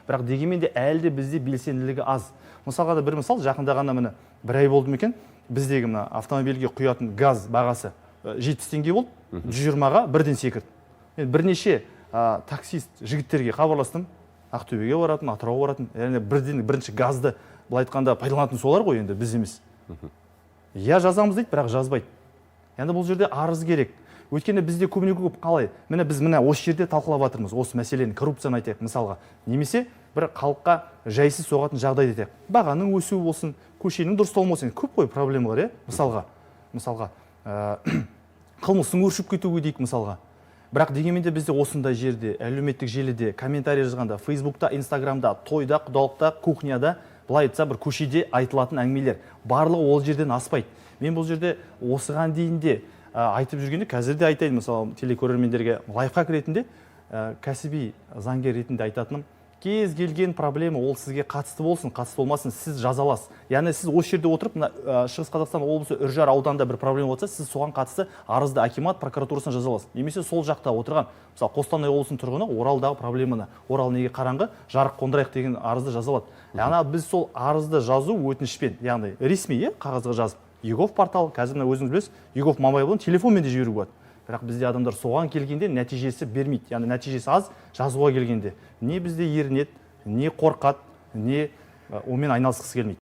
Бірақ дегенмен де әлі де бізде белсенділігі аз. Мысалға да, бір мысал, жақында ғана, міне, бір ай болды ма екен, біздегі мына автомобильге құятын газ бағасы 70 теңге болды, 120-ға бірден секірді. Мен бірнеше таксист жігіттерге хабарластым, Ақтөбеге баратын, Атырауға баратын. Яғни бірден бірінші газды, былай айтқанда, пайдаланатын солар ғой енді, біз емес. Иә, жазамыз дейді, бірақ жазбайды. Енді бұл жерде арыз керек, өйткені бізде көбіне көп қалай, міне, біз міне осы жерде талқылап жатырмыз осы мәселені, коррупцияны айтайық мысалға, немесе бір халыққа жайсыз соғатын жағдайды айтайық, бағаның өсуі болсын, көшенің дұрысталмауы болсын, көп қой проблемалар, иә. Мысалға, қылмыстың өршіп кетуі дейік мысалға. Бірақ дегенмен де бізде осындай жерде, әлеуметтік желіде комментарий жазғанда, Фейсбукта, Инстаграмда, тойда, құдалықта, кухняда, былай айтса, бір көшеде айтылатын әңгімелер барлығы ол жерден аспайды. Мен бұл жерде осыған дейін де айтып жүргенде, қазір де айтайын, мысалы, телекөрермендерге лайфхак ретінде, кәсіби заңгер ретінде айтатыным: кез келген проблема, ол сізге қатысты болсын, қатысты болмасын, сіз жаза аласыз. Яғни сіз осы жерде отырып, мына Шығыс Қазақстан облысы Үржар ауданында бір проблема болса, сіз соған қатысты арызды акимат, прокуратурасына жаза аласыз. Немесе сол жақта отырған, мысалы, Қостанай облысының тұрғыны Оралдағы проблеманы, Орал неге қараңғы, жарық қондырайық деген арызды жаза алады. Яғни біз сол арызды жазу өтінішпен, яғни ресми, иә, қағазға жазып, eGov портал, қазір мына өзіңіз білесіз, eGov mobile, телефонмен де жіберуге болады. Бірақ бізде адамдар соған келгенде нәтижесі бермейді, яғни нәтижесі аз. Жазуға келгенде не бізде ерінеді, не қорқады, не онымен айналысқысы келмейді.